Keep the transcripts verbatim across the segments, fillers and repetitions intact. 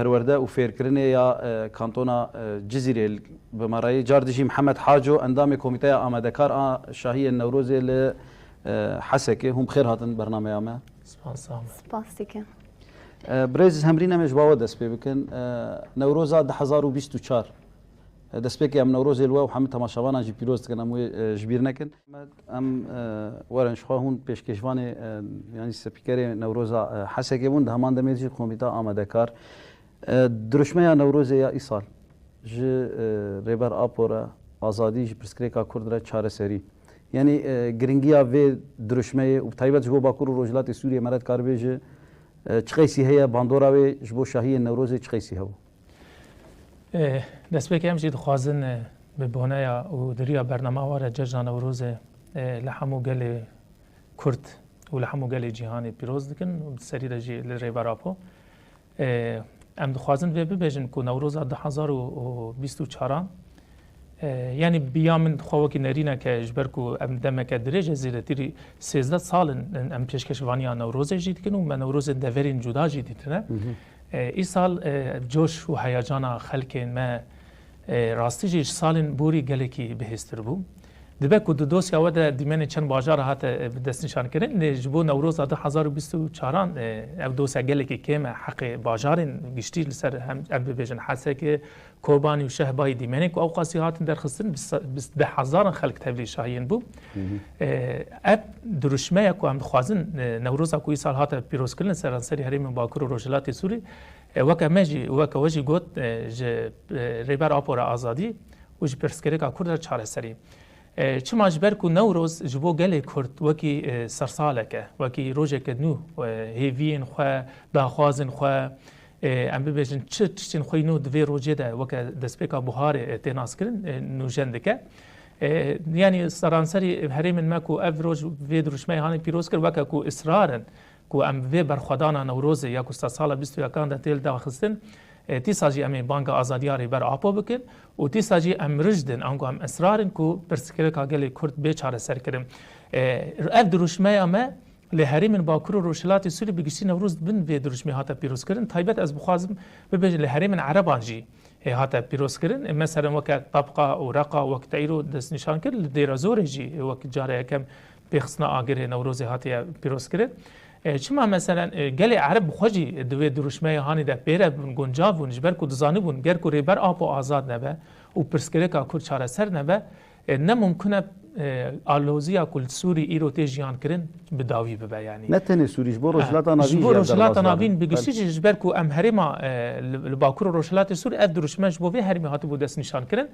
Perwerde û fêrkirinê ya, e, kantona, e, Cizîrê bi me re ye. Car dijî Mihemed Haco, endamê Komîteya Amadekar a Şahiyên Newrozê li, e, Hesekê. Hûn bi xêr hatin bernameya me. Spas, sağ olun. Spas dikim. E, birêz Hemrîne, me ji bawe dest pê bikin. E, Newroza du hezar û bîst û çar. E, destpêkê em Newrozê li we û hemî temaşevanan jî pîroz dikin, em wê, e, ji bîr nekin. Em, e, werin ji xwe hûn pêşkêşvanê, e, yanî spîkerê Newroza, e, Hesekê bûn, di heman demê jî Komîta Amadekar. E, dirûşmeya Newrozê ya îsal ji, e, Rêber Apo re azadî, ji pirsgirêka Kurd re çareserî. Yanî, e, giringiya vê dirûşmeyê û bi taybet ji bo Bakur û Rojhilatê Sûriyê me re dikaribê ji, e, çi qeysî heye, bandora wê ji bo şahiyên Newrozê çi qeysî hebû? E, destpêkê em jî dixwazin, e, bi boneya û di riya bernama we re Cejna Newrozê, e, li hemû gelê Kurd û li hemû gelê cîhanê pîroz dikin û di serî de jî li Rêber Apo. E, em dixwazin vê bibêjin ku Newroza du hezar û bîst û çaran, e, yanî bi ya min xwe wekî nerîneke, ji ber ku em demeke dirêj e, zêdetirî sêzdeh sal in, in em pêşkêşvaniya Newrozê jî dikin û me Newrozên deverên cuda jî dîtine. Hı hı. E, îsal, e, coş û heyecana xelkên me, e, rastî jî ji salên borî gelekî bihêztir bû. Dibe ku di dosya we de dîmenên çend bajar hate, e, bi destnîşankirin, lê ji bo Newroza du hezar û bîst û çaran, e, ev dosya gelekî kêm e, heqê bajarên giştî li ser hem, em bibêjin Hesekê, Kobanî û Şehbayî dîmenên ku ewqasî hatin derxistin, bi se-, bi deh hezaran xelk tevlî şahiyên bû. Hı hı. E, ev dirûşme ye ku em dixwazin, e, Newroza ku îsal hate pîrozkirin li seranserî herêmên Bakur û Rojhilatê Sûrî, e, weke me jî, weke we jî got, e, ji, e, Rêber Apo re azadî û ji pirsgirêka Kurd re çareserî. E, çima ji ber ku Newroz ji bo gelê Kurd wekî, e, sersalek e, wekî rojeke nû, e, hêviyên xwe, daxwazên xwe, e, em bibêjin çi tiştên xwe yî nû di vê rojê de weke destpêka buharê, e, tê naskirin, e, nûjen dike. E, yanî seranserî herêmên me ku ev roj vê dirûşmeyê hanê pîroz kir, weke ku israr in ku em bi vê berxwedana Newrozê ya ku sedsala bîst û yekan de tê lidaxistin, e, dîsa jî em ê banga azadiya Rêber Apo bikin û dîsa jî em rijd in, ango em israr in ku pirsgirêka gelê Kurd bê çareserkirin. E, ev dirûşmeya me li herêmên Bakur û Rojhilatê Sûrî bi giştî Newroz bin vê dirûşmê hate pîrozkirin. Taybet ez bixwazim bibêjim li herêmên Ereban jî, e, hate pîrozkirin. E, meselen weke Tabqa û Reqa wek te îro destnîşan kir, li Dêra Zorê jî, e, wek cara yekem pêxistina agirê Newrozê hatiye pîrozkirin. E, çima meselen, e, gelê Ereb bi xwe jî di wê dirûşmeyê hanî de pêre bûn, guncav bûn, ji ber ku dizanibûn ger ku Rêber Apo azad nebe û pirsgirêka Kurd çareser nebe, e, ne mumkin e, e, aloziya ku li Sûrî îro tê jiyan kirin bi dawî bibe, yanî. Ne tenê Sûrî, ji bo Rojhilata Navîn jî ev derbas dabin. Ji bo Rojhilata Navîn bi giştî jî, ji ber ku em herêma, e, li, li Bakur û Rojhilatê Sûrî ev dirûşme ji bo vê herêmê hatibû destnîşan kirin,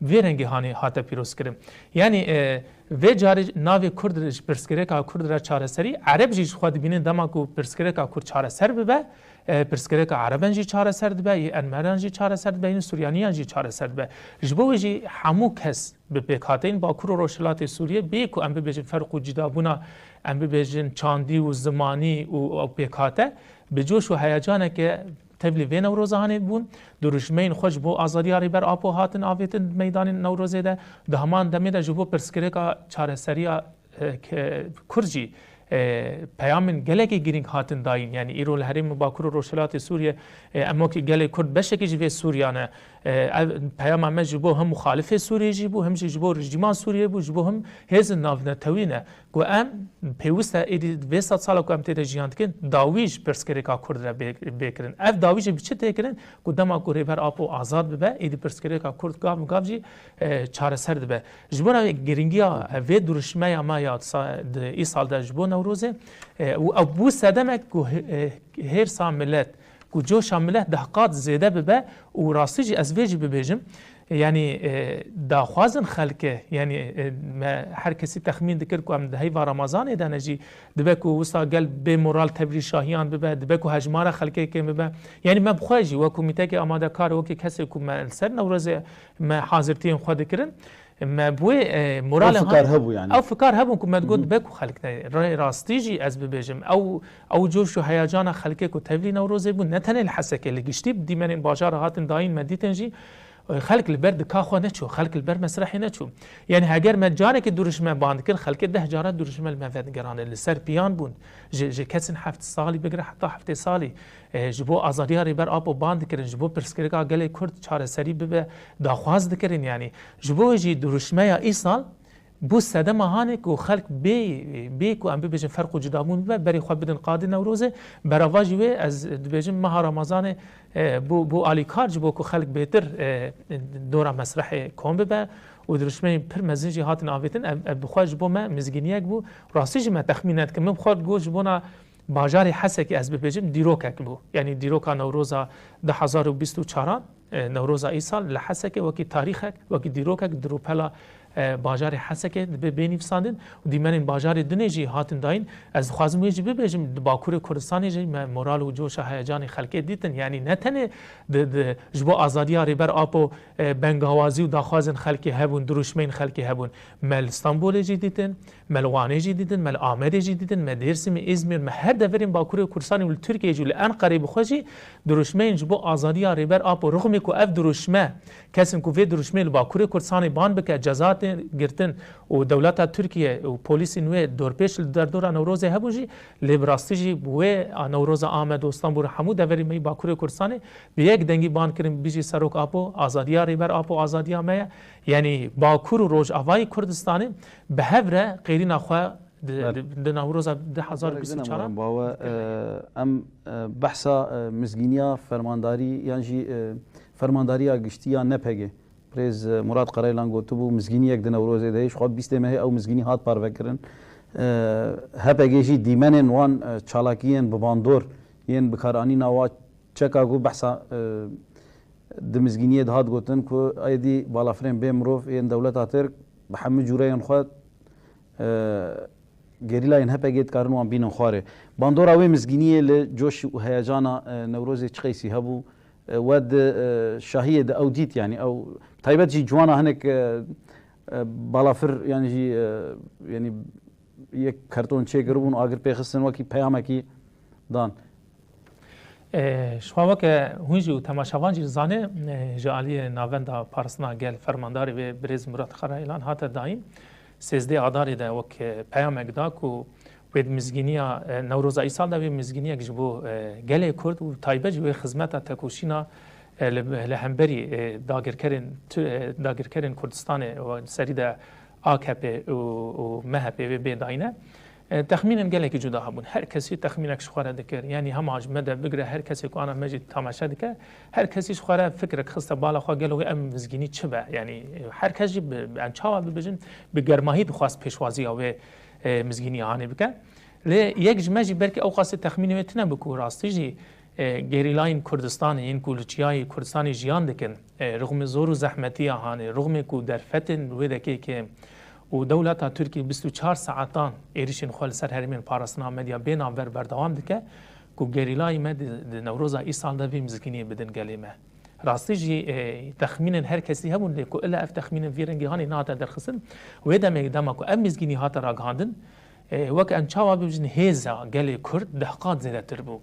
vê rengî hanê hate pîroz kirin. Yanî, e, vê carê navê Kurd ji pirsgirêka Kurd re çareserî, Ereb jî ji xwe dibînin dema ku pirsgirêka Kurd çareser bibe, e, pirsgirêka Ereben jî çareser dibe, yê Ermenan jî çareser dibe, yê Suryaniyan jî çareser dibe. Ji bo wê jî hemû kes bi pêkhateyên Bakur û Rojhilatê Sûriyê, bê ku em bibêjin ferq û cîdabûna, em bibêjin çandî û zimanî û ew pêkhate, bi coş û heyecaneke tevlî vê Newroza hanê bûn. Dirûşmeyên xwe ji bo azadiya Rêber Apo hatin avêtin meydanên Newrozê de. Di heman demê de ji bo pirsgirêka çareseriya, e, ke-, Kurd jî, e, peyamên gelekî girîng hatin dayîn. Yanî îro li herêmên Bakur û Rojhilatê Sûriyê, e, em wekî gelê Kurd beşekî ji vê Sûriya ne. E, ev peyama me ji bo hem muxalifê Sûriyê jî bû, hem jî ji bo rejîma Sûriyê bû, ji bo hem hêzên navnetewî ne. Ku em pêwist e êdî vê sed sala ku em tê de jiyan dikin, dawî ji pirsgirêka Kurd re bê, bê kirin. Ev dawî jî bi çi tê kirin? Ku dema ku Rêber Apo azad bibe, êdî pirsgirêka Kurd gav bi gav jî, e, çareser dibe. Ji bo re girîngiya vê dirûşmeya me ya sa-, di îsal de ji bo Newrozê, e, û ew bû sedemek ku he-, e, hêrsa milet, ku coşa milet deh qat zêde bibe û rastî jî ez vê jî bibêjim, yanî, e, daxwazin xelkê, yanî, e, me her kesî texmîn dikir ku em di heyva Remezanê de ne jî, dibe ku wisa gel bê moral tevlî şahiyan bibe, dibe ku hejmara xelkê kêm bibe. Yanî me bi xwe jî wek komîtekê amadekar, wekî kesê ku me li ser Newrozê me hazirtiyên xwe dikirin, me bi wê, e, moralê Ew fikar han-, hebû yanî. Ew fikar hebûn ku me digot, Hı hı. dibe ku xelk ne. Rê-, rastî jî ez bibêjim, ew, ew coş û heyecana xelkê ku tevlî Newrozê bûn, ne tenê li Hesekê, li giştî bi dîmenên bajara hatin dayîn me dîtin jî, Xelk li ber dika xwe neçû, xelk li ber mesrehê neçû. Yanî heger me carekê duruşme ban dikir, xelkê deh cara duruşme li me vedigerandin. Li ser piyan bûn. Ji, ji kesên heft salî bigire heta heftê salî, e, ji bo azadiya Rêber Apo ban dikirin, ji bo pirsgirêka gelê Kurd çareserî bibe, daxwaz dikirin. Yanî ji bo wê jî duruşmeya îsal bû sedema hanê ku xelk bê, bê ku em bibêjin ferq û cudabûn bibe, berê xwe bidin qadê Newrozê. Berava jî wê ez dibêjim meha Remezanê, e, bû, bû alîkar ji bo ku xelk bêtir, e, dora mesrehê kom bibe û dirûşmeyên pir mezin jî hatin avêtin. Ev, ev bi xwe ji bo me mizgîniyek bû. Rastî jî me texmîn nedikin. Min bi xwe got ji bona bajarê Hesekê ez bibêjim dîrokek bû. Yanî dîroka Newroza du hezar û bîst û çaran, e, Newroza îsal li Hesekê wekî tarîxek, wekî dîrokek di rûpela, e, bajarê Hesekê dibe bê nivîsandin û dîmenên bajarê dinê jî hatin dayîn. Ez dixwazim wê jî bibêjim, di Bakurê Kurdistanê jî me moral û coşa heyecanê xelkê dîtin. Yanî ne tenê di, di, ji bo azadiya Rêber Apo, e, bengawazî û daxwazên xelkê hebûn, dirûşmeyên xelkê hebûn. Me li Stenbolê jî dîtin, me li Wanê jî dîtin, me li Amedê jî dîtin, me Dêrsimê, Îzmîr, me her deverên Bakurê Kurdistanê û li Tirkiyê jî û li Enqereyê bi xwe jî dirûşmeyên ji bo azadiya Rêber Apo, rixmê ku ev dirûşme, kesên ku vê dirûşmê li Bakurê Kurdistanê ban bike, ceza tên girtin û dewleta Tirkiye û polîsên wê dorpêç li derdora Newrozê hebûn jî, lê bi rastî jî bi wê a Newroza Amed û Stenbol hemû deverê me yî Bakurê Kurdistanê bi yek dengî ban kirin, bijî Serok Apo, azadiya Rêber Apo, azadiya me ye. Yanî Bakur û Rojavayê Kurdistanê bi hev re qêrîna xwe di, Belê. di, di Newroza du hezar û bîst û çar Bawe, e, em, e, behsa, e, mizgîniya fermandarî yan jî, e, fermandariya giştî ya N P G. Birêz, e, Murat Karaylan gotibû, mizgîniyek di Newrozê de heye, ji xwe bîstê mehê ew mizgînî hat parvekirin. E, H P G jî dîmenên wan, e, çalakiyên bi bandor yên bikaranîna wa çeka ku behsa, e, di mizgîniyê dihat gotin ku êdî balafirên bê mirov yên dewleta Tirk bi hemû cûreyên xwe, e, gerîlayên H P G dikarin wan bînin xwarê. Bandora wê mizgîniyê li coş û heyecana, e, Newrozê çi qeysî hebû? E, we di, e, şahiyê de ew dît, yanî ew taybet jî ciwana hinek, e, e, balafir, yanî jî, e, yanî yek karton çêkiribûn, agir pê xistin, wekî peyamekî dan. E, ji xwe weke hûn jî û temaşevan jî dizane, e, ji aliyê Navenda Parastina Gel fermandarê wê birêz Murat Xeraylan hate dayîn. Sêzdeh Adarê de wek, e, peyamek da ku wê di mizgîniya, e, Newroza îsal de wê mizgîniyek ji bo, e, gelê Kurd û taybet jî wê xizmeta tekoşîna, e, li, li hemberî, e, dagirkerên tu-, e, dagirkerên Kurdistanê û serî de A K P û, û M H P wê bê dayîne. E, texmînên gelekî cuda hebûn. Her kesî texmînek ji xwe re dikir. Yanî hema ji me de bigire her kesê ku ana me jî temaşe dike, her kesî ji xwe re fikrek xiste bala xwe, gelo wê em mizgînî çi be? Yanî, e, her kes jî bi, bi, em çawa bibêjin, bi germahî dixwest pêşwaziya wê, e, mizgînî anê bike. Lê yek ji me jî belkî ew qasê texmînê wê tune bû ku rastî jî, e, gerîlayên Kurdistanê yên ku li çiyayê Kurdistanê jiyan dikin, e, rixmê zor û zehmetiya hanê, rixmê ku derfetên wê dekê kêm û dewleta Tirkiyê bîst û çar saetan êrişên xwe li ser herêmên parastina Amedê ya bê navber berdewam dike, ku gerîlayê me di, di Newroza îsal de vê mizgîniyê bidin gelê me. Rastî jî, e, texmînên her kesî hebûn, lê ku illa ev texmînên vî rengî hanê nehate derxistin. Wê demê dema ku ev mizgînî hate ragihandin, e, wek em çawa bibêjin hêza gelê Kurd deh qat zêdetir bû.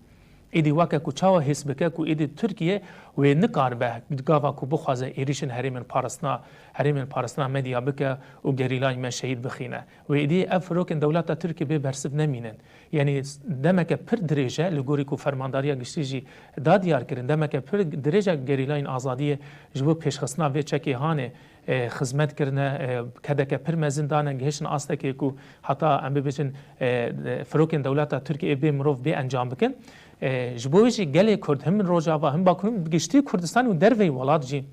Êdî weke ku çawa hês bike ku êdî Tirkiye wê nikaribe gava ku bixwaze êrîşên herêmên parastina, herêmên parastina Amedê ya bike û gerîlayên me şehîd bixîne. Wê êdî ev firokên dewleta Tirkiye bê bersiv nemînin. Yanî demeke pir dirêj e, li gorî ku Fermandariya Giştî jî da diyar kirin, demeke pir dirêj e gerîlayên azadiyê ji bo pêşxistina vê çekê hanê, e, xizmet kirine, e, kedeke pir mezin dane, gihiştin astekê ku heta em bibêjin, e, firokên dewleta Tirkiyê bê mirov bê encam bikin. E, ji bo wê jî gelê Kurd, him Rojava, him Bakur, him giştî Kurdistan û derveyî welat jî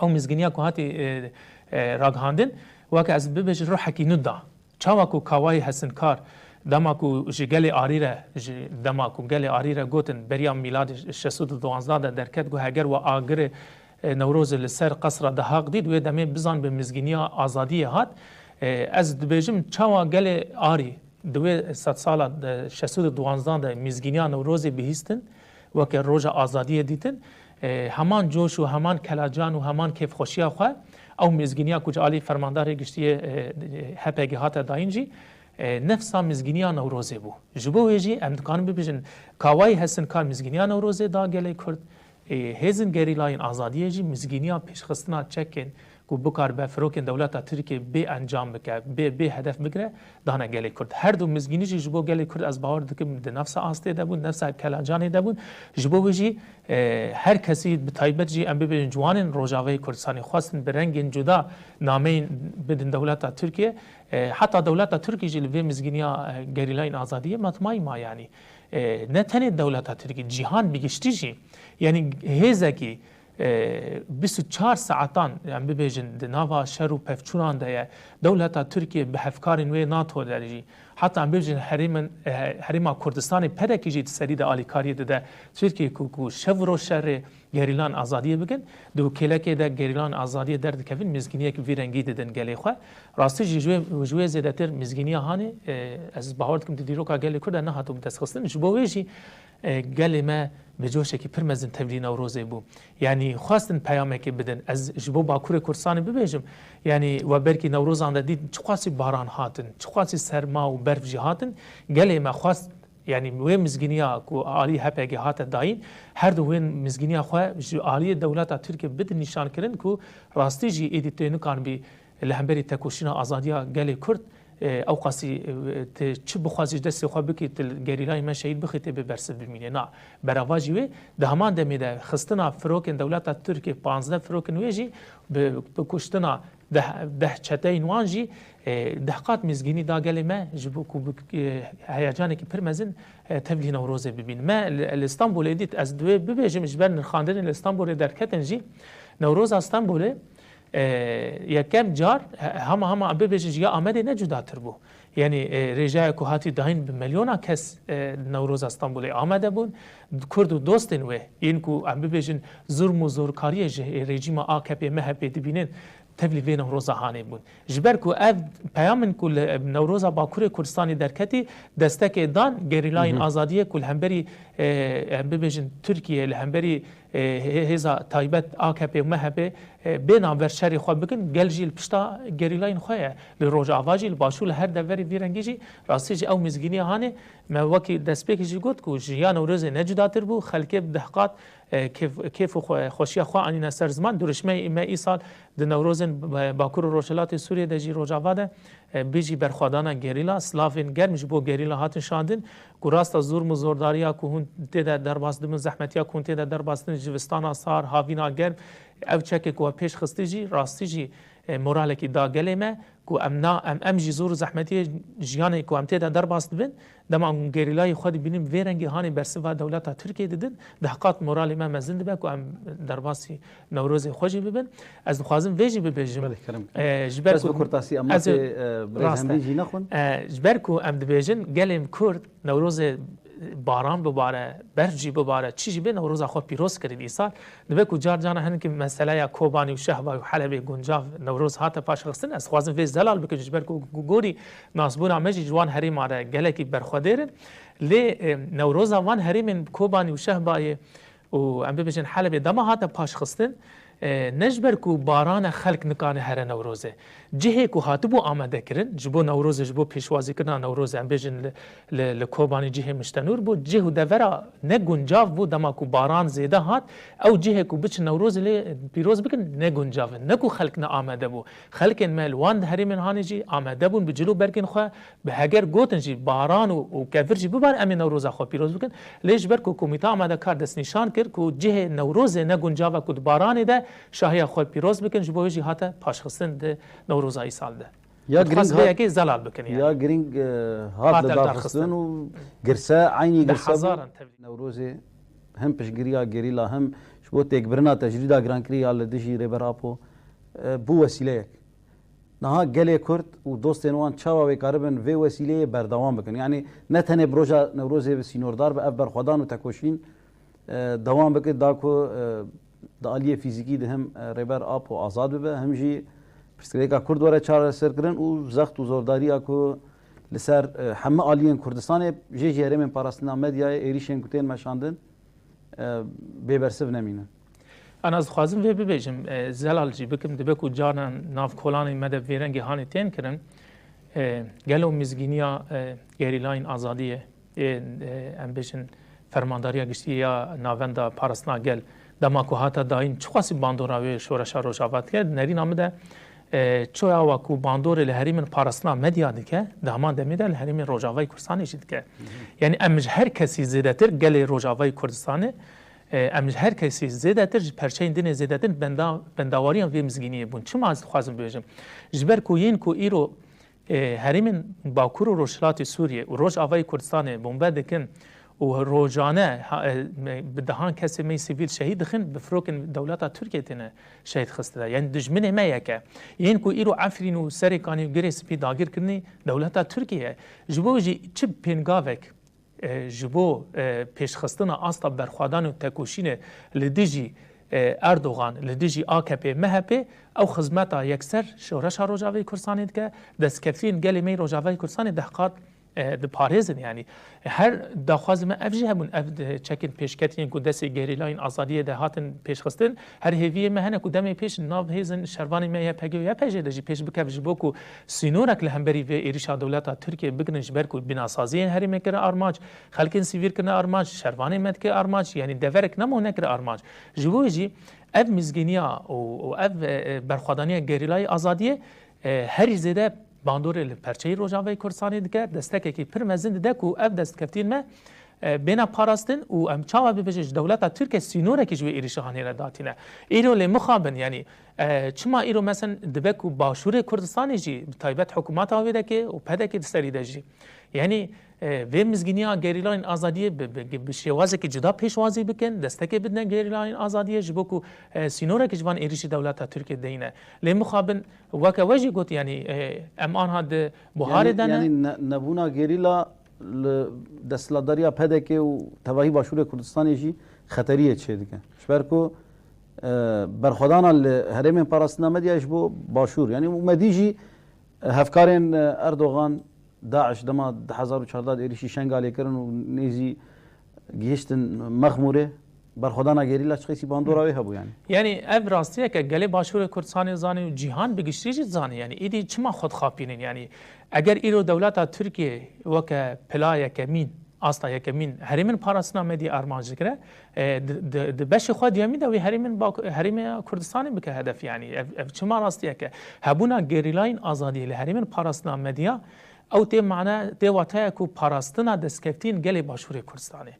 ew mizgîniya ku hatî, e, e, ragihandin, weke ez bibêjim ruhekî nû da. Çawa ku Kawayî Hesinkar, dema ku ji gelê Arî re, ji dema ku gelê Arî re gotin, beriya mîladê şeş sed û duwanzdeh de derket, ku heger we agirê, e, Newrozê li ser qesra Dehaq dît, wê demê bizan bi mizgîniya azadiyê hat. E, ez dibêjim, çawa gelê Arî di wê sedsala de, şeş sed û duwanzdeh de mizgîniya Newrozê bihîstin, weke roja azadiyê dîtin, e, heman coş û heman kelacan û heman kêfxweşiya xwe, ew mizgîniya ku ji alî Fermandarê Giştî yê, e, H P G hate dayîn jî, e, nefsa mizgîniya Newrozê bû. Ji bo wê jî em dikarin bibêjin, Kawayî Hesinkar mizgîniya Newrozê da gelê Kurd, Ê, hêzên gerîlayên azadiyê jî mizgîniya pêşxistina çekên ku bikaribe firokên dewleta Tirkiyê bê encam bike, bê, bê hedef bigire, dane gelê Kurd. Her du mizgînî jî ji bo gelê Kurd ez bawer dikim di nefsa astê de bûn, nefsa kelacanê de bûn. Ji bo wê jî, e, her kesî bi taybet jî em bibêjin ciwanên Rojavayê Kurdistanê xwestin bi rengên cuda nameyên bidin dewleta Tirkiyê. E, heta dewleta Tirkiyê jî li vê mizgîniya, e, gerîlayên azadiyê matmayî ma yanî. E, ne tenê dewleta Tirkiyê, cîhan bi giştî jî. Yanî hêzekî, e, bîst û çar saetan, em bibêjin, di nava şer û pevçûnan de ye. Dewleta Tirkiye bi hevkarên wê NATO de jî, heta em bibêjin herêmin, e, herêma Kurdistanê P D K jî di serî de alîkariyê dide Tirkiye ku, ku şev û roj şerê gerîlan azadiyê bikin, di wê kêlekê de gerîlan azadiyê derdikevin, mizgîniyek vî rengî didin gelê xwe. Rastî jî ji wê, ji wê zêdetir mizgîniya hanê, e, ez bawer dikim di dîroka gelê Kurd de nehatibû destxistin. Ji bo wê jî, e, gelê me bi coşekî pir mezin tevlî Newrozê bû. Yanî xwestin peyamekê bidin. Ez ji bo Bakurê Kurdistanê bibêjim, yanî we belkî Newrozan de dît çiqasî baran hatin, çiqasî serma û berf jî hatin. Gelê me xwest, yanî wê mizgîniya ku alî H P G hate dayîn, her du wê mizgîniya xwe ji aliyê dewleta Tirkiye bidin nîşankirin ku rastî jî êdî tê nikanibî li hemberî tekoşîna azadiya gelê Kurd, e, ew qasî, e, tu çi bixwazî ji destê xwe bikî, tu gerîlayê me şehîd bixî, tê bê bersiv bimînê. Na, berava jî wê, di heman demê de xistina firokên dewleta Tirkiyê, panzdeh firokên wê jî bi, bi kuştina deh, deh çeteyên wan jî, e, deh qat mizgînî da gelê me, ji bo ku bi, e, heyecanekî pir mezin, e, tevlî Newrozê bibîn. Me li, li Stenbolê dît, ez divê bibêjim, ji ber nirxandinên li Stenbolê derketin jî, Newroza Stenbolê, e, yekem car, he-, hema hema em bibêjin ji ya Amedê ne cudatir bû. Yanî, e, rêjaya ku hatî dayîn bi milyona kes, e, Newroza Stenbolê amade bûn. Kurd û dostên wê, yên ku em bibêjin zurm û zorkariyê ji rejîma A K P M H P dibînin, tevlî vê Newroza hanê bûn. Ji ber ku ev peyam in ku li Newroza Bakurê Kurdistanê derketî, destekê dan gerîlayên Hı hı. azadiyê ku li hemberî, e, em bibêjin Tirkiye, li hemberî, e, hê-, hêza taybet A K P û M H P, e, bêna ver şerê xwe bikin, gel jî li pişta gerîlayên xwe ye. Li Rojava jî, li Başûr, li her deverê vî rengî jî, rastî jî ew mizgîniya hanê, me wekî destpêkê jî got ku ji ya Newrozê ne cudatir bû, xelkê bi deh qat, e, kêf, kêf û xwe, xweşiya xwe anîne ser ziman. Duruşmeyê me îsal di Newrozên, e, Bakur û Rojhilatê Sûriyê de jî, Rojava de, e, bijî berxwedana gerîla, slavên germ ji bo gerîla hatin şandin, ku rasta zurm û zordariya ku hûn tê de derbas dibin, zehmetiya ku hûn tê de derbas dibin, jivistana sar, havîna germ, ev çekê ku we pêş xistî jî, rastî jî, e, moralekî da gelê me, ku em na, em, em jî zor û zehmetiyê jiyanê ku em tê de derbas dibin, dema hûn gerîlayê xwe dibînin vê rengî hanê bersiva dewleta Tirkiyê didin, deh qat moralê me mezin dibe ku em derbasî Newrozê xwe jî bibin. Ez dixwazim vê jî bibêjim. Belê, kerem. E, ji ber Bes ku bi kurtasî, em ez ê, e, birêz rast e. Hemdî jî nexwin. E, ji ber ku em dibêjin gelên Kurd Newrozê baran bibare, berf jî bibare, çi jî bê, Newroza xwe pîroz kirin îsal. Dibe ku car caran hinekî meseleya Kobanî û Şehba û Helebê guncav Newroz hate paşxistin. Ez dixwazim vê zelal bikim, ji ber ku gu-, gorî nasbûna me jî ji wan herêma re gelekî berxwedêr in. Lê, e, Newroza van herêmên Kobanî û Şehbayê û em bibêjin Helebê dema hate paşxistin, e, ne ji ber ku barane xelk nikane here Newrozê. Cihê ku hatibû amadekirin, ji bo Newrozê, ji bo pêşwazîkirina Newrozê, em bêjin li, li, li Kobanî cihê miştenûr bû, cih û devera ne guncav bû, dema ku baran zêde hat, ew cihê ku biçin Newrozê lê pîroz bikin, ne guncav in. Ne ku xelk ne amade bû. Xelkên me li wan herêmên hanê jî amade bûn bi cil û bergên xwe, bi heger gotin jî baran û, û kevir jî bibar, em ê Newroza xwe pîroz bikin. Lê ji ber ku Komîta Amadekar destnîşan kir ku cihê Newrozê ne guncav e ku di baranê de şahiya xwe pîroz bikin, ji bo wê jî hate paşxistin di Newroza îsal de. Ya Dixwest girîng vê hat, yekê zelal bikin yani. Ya girîng, e, hat Hate li dar darxistin. Xistin û girse, eynî Bi girse bû. Hezaran tevlî. Newrozê hem piştgiriya gerîla hem ji bo têkbirina tecrîda girankirî ya li dijî Rêber Apo, e, bû wesîleyek. Niha gelê Kurd û dostên wan çawa wê karibin vê wesîleyê berdewam bikin? Yanî ne tenê bi roja Newrozê bi sînordar bi ev berxwedan û tekoşîn, e, dewam bike, da ku, e, di aliyê fîzîkî de him, e, Rêber Apo azad bibe, him jî pirsgirêka Kurd were çareserkirin û zext û zordariya ku li ser, e, hemî aliyên Kurdistanê jê jî herêmên parastina medyayê êrîşên ku tên meşandin, e, bêbersiv nemîne. Ana ez dixwazim vê bibêjim, e, zelal jî bikim, dibe ku carnan nav kolanên me de vê rengê hanê tên kirin, e, gelo mizgîniya, e, gerîlayên azadiyê, ê, e, em bêjin fermandariya giştî ya Navenda Parastina Gel Dema ku hate dayîn, çiqasî bandora wê şoreşa Rojava dike, di nerîna min de, e, çoya wa ku bandorê li herêmên parastina medya dike, di heman demê de li herêmên Rojavayê Kurdistanê jî dike. Yanî em ji her kesî zêdetir gelê Rojavayê Kurdistanê, e, em ji her kesî zêdetir, ji perçeyên din ê zêdetir benda-, bendawariyan vê mizgîniyê bûn. Çima ez dixwazim bibêjim? Ji ber ku yên ku îro e, herêmên Bakur û Rojhilatê Sûriyê û Rojavayê Kurdistanê bombe dikin û rojane ha-, e, me-, bi dehan kesê me yê sivîl şehîd dixin, bi firokên dewleta Tirkiyê têne şehîd xiste de. Yanî dijminê me yek e. Yên ku îro Efrîn û Serêkanî û Girê Spî dagir kirinî dewleta Tirkiyê ye. Ji bo jî çi pêngavek e, ji bo, e, pêşxistina asta berxwedan û tekoşînê li dijî, e, Erdogan, li dijî A K P, M H P, ew xizmeta yekser şoreşa Rojavayê Kurdistanê dike, destkeftiyên gelê me yê Rojavayê Kurdistanê dehqat, e, diparêzin. Yanî her daxwazê me ev jî hebûn, ev, e, çekên pêşketiyên ku destê gerîlayên azadiyê de hatin pêşxistin, her hêviyê me hene ku demê pêş nav hêzên şervanê me Y P G û Y P J de jî pêş bikeve, ji bo ku sînorek li hemberî vê êrişa dewleta Tirkiyê bigirin, ji ber ku bînasaziyên herêmê kire armanc, xelkên sivîl kirine armanc, şervanên me dike armanc, yanî deverek nemo nekire armanc. Ji bo jî ev mizgîniya û, û ev, e, e, berxwedaniya gerîlayê azadiyê, e, herî zêde bandorê li perçeyî Rojavayê Kurdistanê dike, destekekî pir mezin dide ku ev destkeftiyên me e, bêne parastin û em çawa bibêjin ji dewleta Tirkiye sînorekî ji wê êrişa hanê re datîne. Îro lê mixabin, yanî, e, çima îro mesen dibe ku Başûrê Kurdistanê jî bi taybet hikûmeta wê de ke û P D K di serî de jî. Yanî, e, vê mizgîniya gerîlayên azadiyê bi, bi, bi şêwazekî cuda pêşwazî bikin, destekê bidine gerîlayên azadiyê ji bo ku, e, sînorekî ji van êrişî dewleta Tirkiye deyne. Lê mixabin weke we jî got, yanî, e, em anha di buharê de ne. Yanî ne-, nebûna gerîla li desthilatdariya P D K û tevahî Başûrê Kurdistanê jî xeteriyê çêdike. Ji ber ku, e, berxwedana li herêmên parastina medya ji bo Başûr, yanî û me dî jî, e, hevkarên, e, Erdogan, DAIŞ dema du hezar û çardeh êrişî Şengalê kirin û nêzî gihiştin Mexmûrê, berxwedana gerîla çiqasî bandora wê hebû yanî. Yanî ev rastiyeke gelê Başûrê Kurdistanê zanî û cîhan bi giştî jî dizanî. Yanî îdî çima xwe dixapînin? Yanî eger îro dewleta Tirkiyê weke pila yekemîn, asta yekemîn herêmên parastina medya armanc dikire, e, di, di, di beşê xwe diyemîn de wê herêmên Bak-, herêmê Kurdistanê bike hedef yanî. Ev, ev çima rastiyeke? Hebûna gerîlayên azadiyê li herêmên parastina medya, ew tê mane, tê wateya ku parastina destkeftiyên gelê Başûrê Kurdistanê.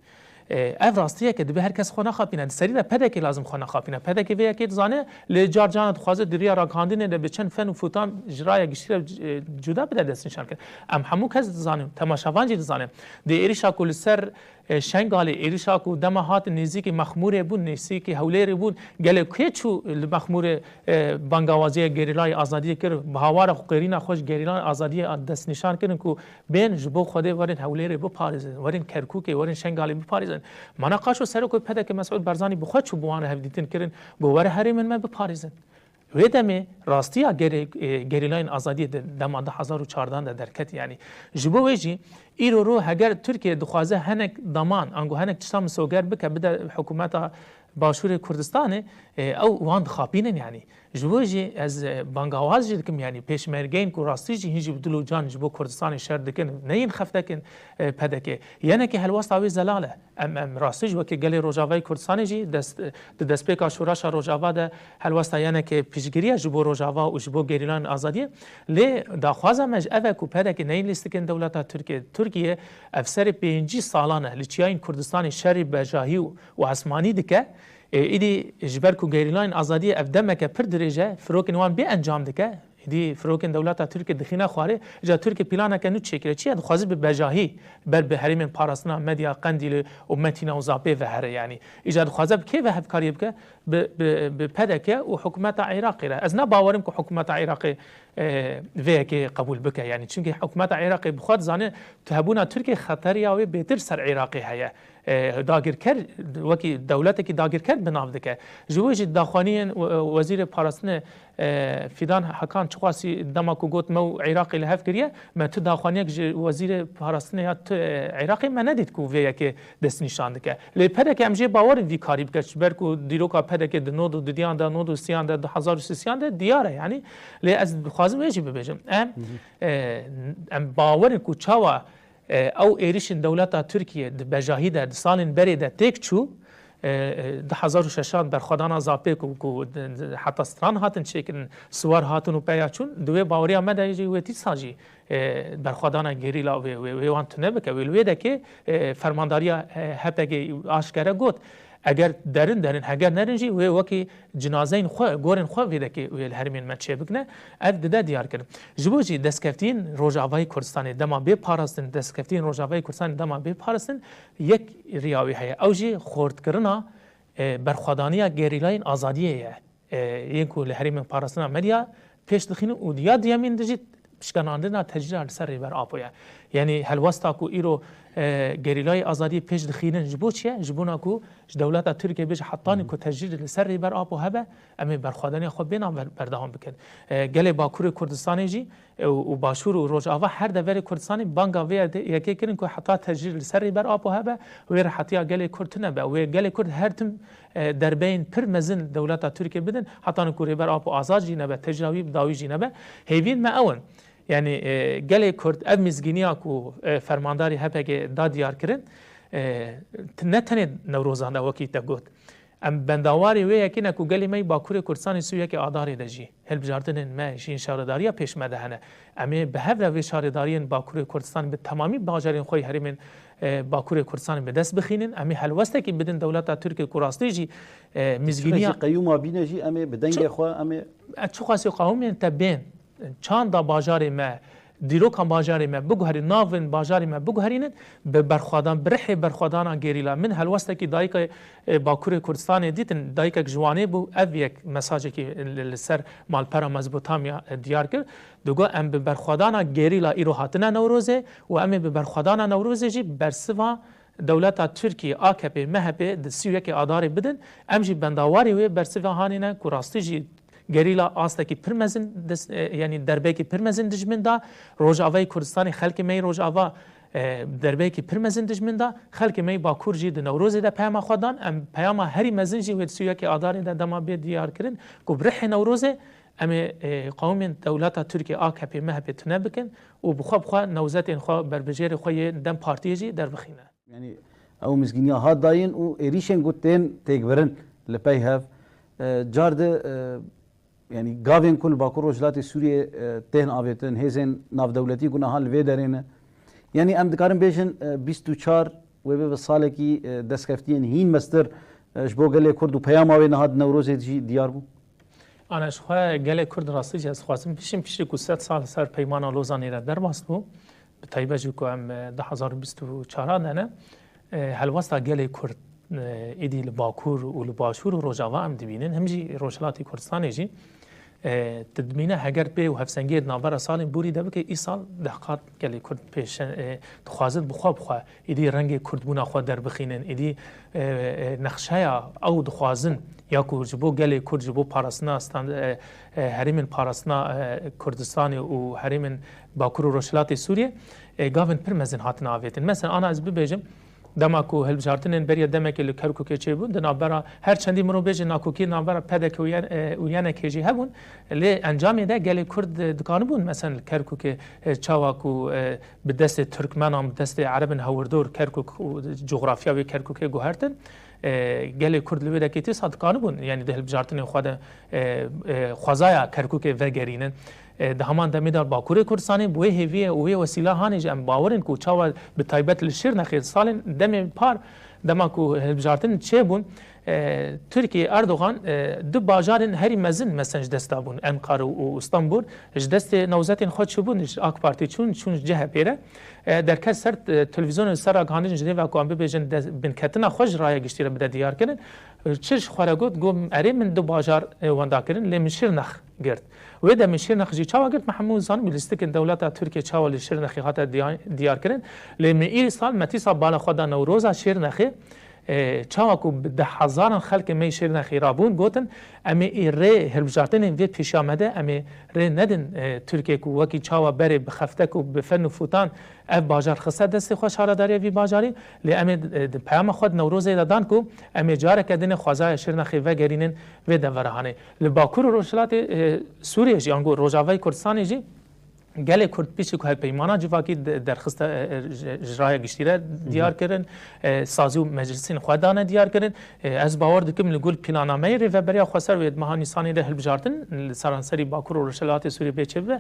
E, ev rastiyeke dibe her kes xwe nexapîne. Di serî de P D K lazim xwe nexapîne. P D K vê yekê dizane, lê car caran dixwaze di riya ragihandinê de bi çend fen û fûtan ji raya giştî re, e, cuda bide destnîşankirin. Em hemû kes dizanin, temaşevan jî dizanin. Di êrişa ku li ser, e, Şengalê, êrişa ku dema hatin nêzîkî Mexmûrê bûn, nêzîkî Hewlêrê bûn, gelek kê çû li Mexmûrê, e, bangawaziya gerîlayê azadiyê kir, bi hawara xwe, qêrîna xwe ji gerîlayên azadiyê destnîşan kirin ku bên ji bo Xwedê werin Hewlêrê biparêzin, werin Kerkûkê, werin Şengalê biparêzin. Mana qaşo serokê P D K Mesûd Barzanî bi xwe çû bi wan re hevdîtin kirin, got, were herêmên me biparêzin. Wê demê rastiya gerê-, e, gerîlayên azadiyê di dema du hezar û çardeh de derket yanî. Ji bo wê jî îro ro heger Tirkiye dixwaze hinek daman, ango hinek tişta misoger bike, bide hikûmeta Başûrê Kurdistanê, e, ew wan dixapînin yanî. Ji bo jî ez, e, bangawaz jî dikim, yanî pêşmergeyên ku rastî jî hîn jî bi dil û can ji bo Kurdistanê şer dikin, ne yên xeftekên, e, P D K. Yenekê helwesta wê zelal e. Em, em rastî jî wekî gelê Rojavayê Kurdistanê jî dest, di destpêka şoreşa Rojava de helwesta yenekê piştgiriye ji bo Rojava û ji bo gerîlayên azadiyê. Lê daxwaza me ji ev e ku P D K ne yên lîstikên dewleta Tirkiye. Tirkiye ev serê pêncî salan e li çiyayên Kurdistanê şerî bejahî û, û esmanî dike. Ê, îdî ji ber ku gerîlayên azadiyê ev demeke pir dirêj e, firokên wan bê encam dike. Êdî firokên dewleta Tirkiyê dixîne xwarê, îca Tirkiye planeke nû çêkire. Çi ye? Dixwaze bi bejahî ber bi herêmên parastina Medya, Qendîlê û Metîna û Zapê ve here yanî. Îca dixwaze bi kê ve hevkariyê bike? Bi, bi, bi P D K û hikûmeta Iraqê re. Ez ne bawerim ku hikûmeta Iraqê, e, vê yekê qebûl bike yanî. Çimkî hikûmeta Iraqê bi xwe dizane tu hebûna Tirkiye xeteriya wê bêtir ser Iraqê heye. E, dagirker, wekî dewletekî dagirker bi nav dike. Ji bo jî daxuyaniyên we-, wezîrê parastinê, e, Fîdan Hakan çiqasî dema ku got me û Iraqê li hev kiriye, me tu daxuyaniyek ji wezîrê parastinê ya tu, e, Iraqê me nedît ku vê yekê destnîşan dike. Lê P D K em jê bawerin vî karî bike, ji ber ku dîroka P D K di nod û dudiyan de, nod û siyan de, du hezar û sisiyan de diyar e yanî. Lê ez dixwazim wê jî bibêjim. Em, e, em bawerin ku çawa E, ew êrişên dewleta Tirkiye di bejahî de, di salên berê de têk çû, E, e, du hezar û şeşan berxwedana Zapê ku, ku d-, d-, heta stran hatin çêkirin, siwar hatin û peya çûn, di wê baweriya me de jî wê dîsa jî, e, berxwedana gerîla wê, wê, wê wan tune bike. Wê li wê dekê, e, fermandariya, e, H P G aşkere got, eger derin derin, heger nerin jî wê wekî cinazeyên xwe, gorên xwe vê dekê wê li herêmên me çêbikine. Ev dide diyar kirin. Ji bo jî destkeftiyên Rojavayê Kurdistanê dema bê parastin, destkeftiyên Rojavayê Kurdistanê dema bê parastin, yek riya wê heye. Ew jî xortkirina, e, berxwedaniya gerîlayên azadiyê ye. E, yên ku li herêmên parastina me de ya pêş dixînin û ya duyemîn de jî pişkenandina tecrîda li ser Rêber Apo ye. Yanî helwesta ku îro, e, gerîlayê azadiyê pêş dixînin ji bo çi ye? Ji bona ku ji dewleta Tirkiye bêje hetanî ku tecrîd li ser Rêber Apo hebe, em ê berxwedaniya xwe bêna ber-, berdewam bikin. E, gelê Bakurê Kurdistanê jî, e, û, û Başûr û Rojava her deverê Kurdistanê banga vê yekê kirin ku heta tecrîd li ser Rêber Apo hebe, wê rehetiya gelê Kurd tune be. Wê gelê Kurd her tim, e, derbeyên pir mezin dewleta Tirkiye bidin, hetanî ku Rêber Apo azad jî nebe, tecrîda wî bi dawî jî nebe. Hêviyên me ew in. Yanî, e, gelê Kurd ev mizgîniya ku, e, fermandarê H P G da diyar kirin, e, t-, ne tenê Newrozan de wekî te got. Em bendawarê wê yekê ne ku gelê me yî Bakurê Kurdistanê sî û yekê Adarê de jî hilbijartinên me jî şaredariya pêş me de hene. Em ê bi hev re vê şaredariyên Bakurê Kurdistanê bi temamî bajarên xwe yê herêmên, e, Bakurê Kurdistanê bi dest bixînin. Em ê helwestekî bidin dewleta Tirkiyê ku rastî jî, e, mizgîniya Çiqasî qeyûma bîne jî em ê bi dengê Çi-, xwe em ê e, çiqasî qewimên te bên, çanda bajarê me, dîroka bajarê me biguherîn, navên bajarê me biguherînin, bi berxwedan, bi rihê berxwedana gerîla. Min helwestekî dayika, e, Bakurê Kurdistanê dîtin, dayikek ji Wanê bû, ev yek mesajekî li, li ser malpera Mezopotamya, e, diyar kir. Digot, em bi berxwedana gerîla îro hatine Newrozê û em ê bi berxwedana Newrozê jî bersiva dewleta Tirkiyê, A K P, M H P di sî û yekê Adarê bidin. Em jî bendawarê wê bersiva hanê ne ku rastî jî gerîla astekî pir mezin dis-, e, yanî derbekî pir mezin dijmin da. Rojavayê Kurdistanê, xelkê me yê Rojava, e, derbekî pir mezin dijmin da. Xelkê me yê Bakur jî di Newrozê de peyama xwe dan. Em peyama herî mezin jî wê di sî û yekê Adarê de dema bê diyar kirin ku bi rihê Newrozê em ê, e, qewmên dewleta Tirkiyê, A K P, M H P tune bikin û bi xwe bi xwe newzetên xwe, berbijêrê xwe yê DEM Partiyê jî derbixîne. Yanî ew mizgîniya hat dayîn û êrîşên ku tên têkbirin li pey hev, e, car di, e, yanî gavên ku li Bakur Rojhilatê Sûriyê, e, tên avêtin, hêzên navdewletî ku niha li vê derê ne. Yanî em dikarin bêjin, e, bîst û çar wê bibe salekî, e, destkeftiyên hîn mestir, e, ji bo gelê Kurd û peyama wê niha di Newrozê jî diyar bû. Ana ji xwe gelê Kurd rastî jî ez dixwazim bişim piştî ku sed sal ser Peymana Lozanê re derbas bû, bi taybet jî ku em, e, du hezar û bîst û çar de ne, e, helwesta gelê Kurd, e, êdî li Bakur û li Başûr û Rojava em dibînin, him jî Rojhilatê Kurdistanê jî, e, tu dibîne heger pê û hevsengiyê di navbera salên borî de bike, îsal deh qat gelê Kurd pêşe, e, dixwazin bi xwe bi xwe êdî rengê Kurdbûna xwe derbixînin, êdî, e, e, nexşeya ew dixwazin ya ku ji bo gelê Kurd, ji bo parastina stand-, e, e, herêmên parastina, e, Kurdistanê û herêmên Bakur û Rojhilatê Sûriyê, e, gavên pir mezin hatine avêtin. Mesela, ana ez bibêjim, dema ku hilbijartinên beriya demekê li Kerkûkê çêbûn, di navbera her çendî mirov bêje nakokî navbera P D K û Y-, e, û Y N K jî hebûn, lê encamê de gelê Kurd, e, dikanibûn, mesela li Kerkûkê, e, çawa ku, e, bi destê Tirkmenan, bi destê Erebin hewirdor Kerkûk û cografya wê Kerkûkê guhertin, e, gelê Kurd li wê dekê tîsa dikanibûn, yanî di hilbijartinên xwe de, e, e, xwezaya Kerkûkê vegerînin. E, di heman demê de Bakurê Kurdistanê bi wê hêviyê û wê wesîla hanê jî em bawer in ku çawa bi taybet li Şirnexê salên demê par, dema ku hilbijartin çêbûn, e, Tirkiye, Erdogan, e, du bajarên herî mezin mesen ji dest dabûn, Enqara û Stenbul, ji destê newzetên xwe çûbûn, ji AK Partî çûn, çûn ji C H P re. E, derket ser, e, televîzyonên ser ragihandin ji nêva ku em bibêjin de-, binketina xwe ji raya giştî re bide diyar kirin. E, çi ji xwe re got, got, erê min du bajar, e, wenda kirin, lê min Şirnex girt. Wê demê Şirnex jî çawa girt, me hemû zanin, bi lîstikên dewleta Tirkiye çawa li Şirnexê hate diya-, diyar kirin. Lê min îsal, me tîsa bala xwe da Newroza Şirnexê, e, çawa ku bi deh hezaran xelkê me yê Şirnexê rabûn, gotin, em ê ê rê hilbijartinên vê pêşiya me de, em ê rê nedin, e, Tirkiye ku wekî çawa berê bi xeftek û bi fen û fûtan ev bajar xiste destê xwe, şaredariya vî bajarî, lê em ê, e, di peyama xwe di Newrozê de dan ku em ê careke din ê xwezaya Şirnexê vegerînin vê devera hanê. Li Bakur û Rojhilatê, e, Sûriyê jî, ango Rojavayê Kurdistanê jî, Gelê Kurd piştî ku hevpeymana civakî de-, derxiste, e, e, ji, ji raya giştî re diyar kirin, e, sazî û meclisên xwe dane diyar kirin. E, ez bawer dikim li gul planameyê Rêveberiya Xweser wê di meha Nîsanê de hilbijartin li seranserî Bakur û Rojhilatê Sûriyê bê çêbibe.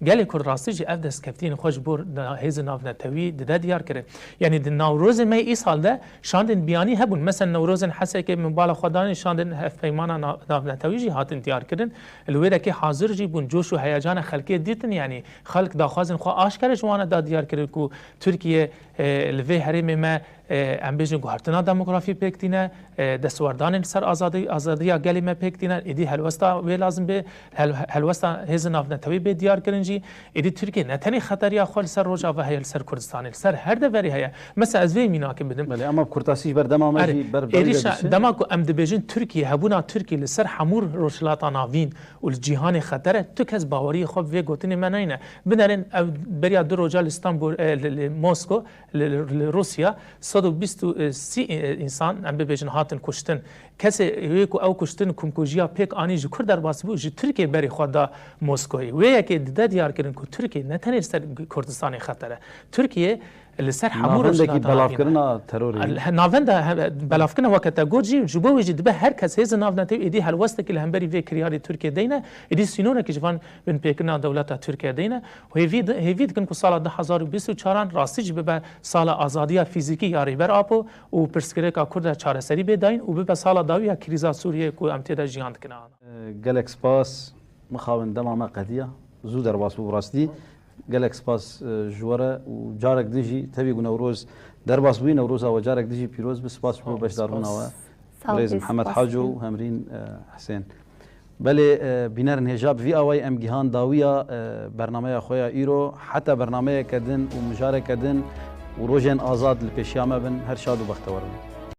Gelê Kurd rastî jî ev destkeftiyên xwe ji bo na-, hêzên navnetewî dide diyar kirin. Yanî di Newrozê me yê îsal de şandên biyanî hebûn. Mesela Newrozên Hesekê min bala xwe danî şandên hevpeymana na-, navnetewî jî hatin diyar kirin. Li wê dekê hazir jî bûn, coş û heyecana xelkê dîtin, yanî xelk daxwazên xwe aşkere ji wan re da diyar kirin ku Tirkiye, e, li vê herêmê me, e, em bêjin guhertina demografî pêk tîne, e, destwerdanên li ser azadî, azadiya gelê me pêk tîne, êdî helwesta wê lazim bê, hel-, helwesta hêzên navnetewî bê diyar kirin jî, êdî Tirkiye ne tenê xeteriya xwe li ser Rojava heye, li ser Kurdistanê, li ser her deverê heye. Mesela ez vê mînakê bidim. Belê, ama bi kurtasî ji ber dema me Erê, jî ber berî de êrîşa dişî. Dema ku em dibêjin Tirkiye, hebûna Tirkiye li ser hemû Rojhilata Navîn û li cîhanê xeter e, tu kes baweriyê xwe bi vê gotinê me nayne. Binerin ew beriya du roja li Stenbul, e, li, li Mosko, li, li, li Rûsya, sed û bîst û sî, e, însan, em bibêjin, hatin kuştin. Kesê wê ku ew kuştin, komkujiya pêk anî ji kur derbas bû, ji Tirkiye berê xwe da Moskoyê. Wê yekê dide diyar kirin ku Tirkiye ne tenê li ser Kurdistanê xeter e. Tirkiye li ser hemû Navendekî Rojhilata Navîn e. Belavkirina terorê. He, navenda he, belavkirina weke te got jî, ji bo wê jî dibe her kes hêzên navnetewî êdî helwestekî li hemberî vê kiryarê Tirkiye deyne, êdî sînorekî ji van binpêkirina dewleta Tirkiye deyne. Hêvî di-, hêvî dikin ku sala du hazar û bîst û çaran rastî jî bibe sala azadiya fîzîkî ya Rêber Apo û pirsgirêka Kurd de çareserî bê dayîn û bibe sala dawî ya krîza Sûriyê ku em tê de jiyan dikin ana. Gelek spas, mixabin dema me qediya, zû derbas bû rastî. Gelek spas, e, ji we re û carek din jî tevî ku Newroz derbas bûyî, Newroza we carek din jî pîroz bi. Spas ji bo Sağ ol, beşdarbûna spas. we. Sağ ol, Birêz spas. Mihemed Haco û Hemrîn, e, Hesên. Belê, e, bînerên hêja, bi vî awayî em gihan dawiya, e, bernameya xwe ya îro. Heta bernameyeke din û mijareke din û rojên azad li pêşiya me bin. Her şad û bextewer bin.